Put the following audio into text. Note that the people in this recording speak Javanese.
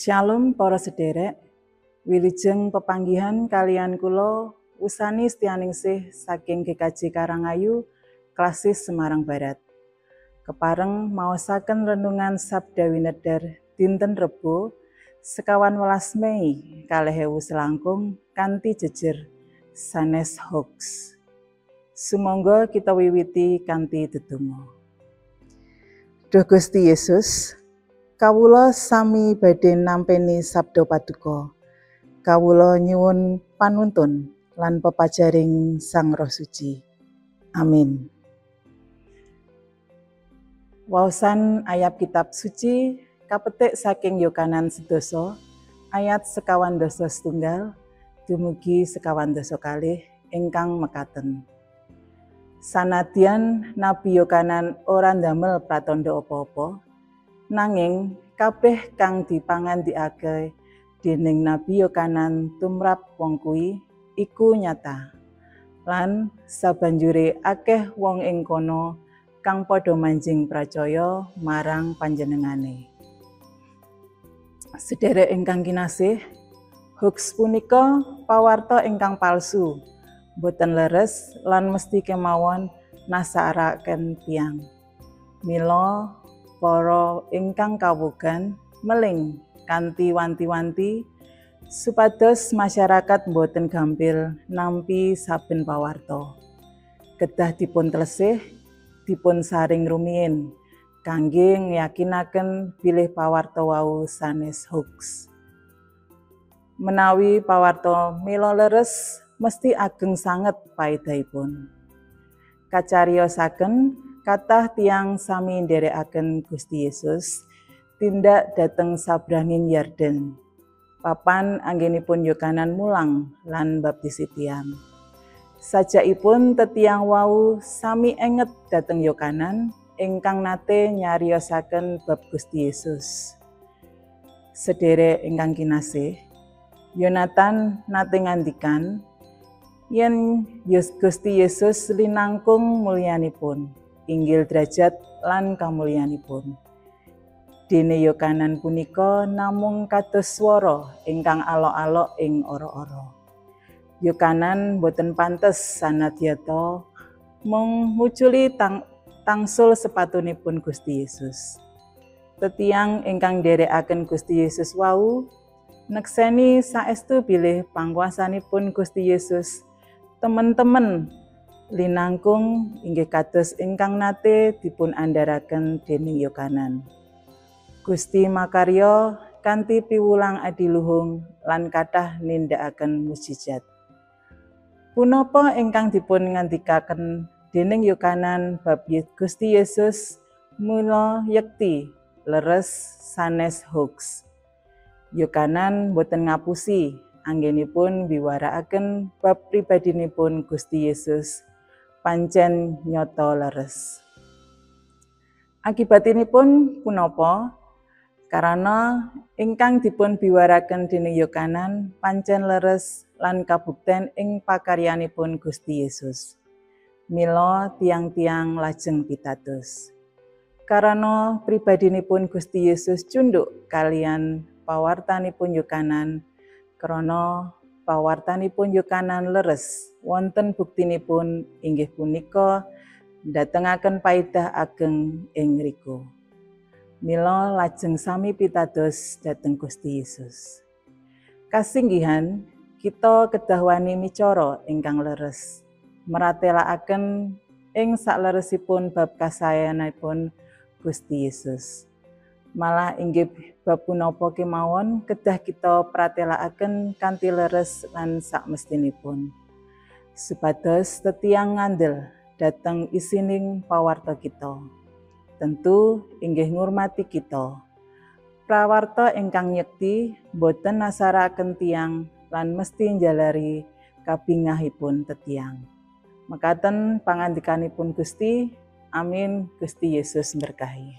Shalom para sederek, wilujeng pepanggihan kaliyan kula Wusani Setianingsih saking GKJ Karangayu, Klasis Semarang Barat. Kepareng maosaken renungan Sabda Winedar dinten Rebo 25 Mei 2020 kanthi jejer sanes hoax. Sumangga kita wiwiti kanthi dedonga. Duh Gusti Yesus, kawula sami badhe nampeni sabda paduka. Kawula nyuwun panuntun lan pepajaring Sang Roh Suci. Amin. Waosan ayat kitab suci kapetik saking Yohanan 8 ayat 53 dumugi 52 ingkang mekaten. Sanadyan Nabi Yohanan ora ndamel pratandha apa-apa, nanging kabeh kang dipangandikake dening Nabi Yohanan tumrap wong kuwi iku nyata. Lan sabanjure akeh wong ing kono kang padha manjing pracaya marang panjenengane. Sederek ingkang kinasih, hoax punika pawarta ingkang palsu, boten leres lan mesti kemawon nasaraken tiyang. Mila para ingkang kawugan meling kanthi wanti-wanti supados masyarakat boten gampil nampi saben pawarta. Kedah dipun telesih, dipun saring rumiyin kangge ngeyakinaken bilih pawarta wau sanes hoax. Menawi pawarta mila leres mesti ageng sanget paedahipun. Kacariyosaken kathah tiyang sami nderekaken Gusti Yesus tindak dhateng sabranging Yarden, papan anggenipun Yohanan mulang lan baptisi tiyang. Sajakipun tetiyang wau sami enget dhateng Yohanan ingkang nate nyariosaken bab Gusti Yesus. Sederek ingkang kinasih, Yonatan nate ngandikan yen Gusti Yesus linangkung mulyanipun, inggil derajat lan kamulyanipun. Dene Yohanan punika namung kados swara ingkang alok-alok ing ora-ora. Yohanan boten pantes sanadyata mung muculi tangsul sepatunipun Gusti Yesus. Tetiang ingkang nderekaken Gusti Yesus wau nekseni saestu bilih pangkuwasanipun Gusti Yesus temen-temen linangkung inggih kados ingkang nate dipun andharaken dening Yohanan. Gusti makarya kanthi piwulang adiluhung lan kathah nindakaken mujizat. Punapa ingkang dipun ngandikaken dening Yohanan bab Gusti Yesus mula yekti leres sanes hoax. Yohanan boten ngapusi anggenipun biwarakaken bab pribadinipun Gusti Yesus pancen nyata leres. Akibatinipun punapa? Karana ingkang dipun biwaraken dening Yohanan pancen leres lan kabukten ing pakaryanipun Gusti Yesus. Mila tiang-tiang lajeng pitados. Karana pribadinipun Gusti Yesus cunduk kaliyan pawartanipun Yohanan, krana pawartanipun Yohanan leres wonten buktinipun inggih punika ndatengaken paedah ageng ing ngriku. Mila lajeng sami pitados dhateng Gusti Yesus. Kasinggihan kita kedah wani micara ingkang leres, meratelakaken ing sakleresipun bab kasayanipun Gusti Yesus. Malah inggih bab punapa kemawon kedah kita pratelakaken kanthi leres lan sakmestinipun, supados tetiang ngandel dhateng isining pawarta kita. Tentu inggih ngurmati kita. Prawarta ingkang nyekti boten nasaraken tiyang lan mesti njalari kabingahipun tetiang. Mekaten pangandikanipun Gusti. Amin. Gusti Yesus berkahi.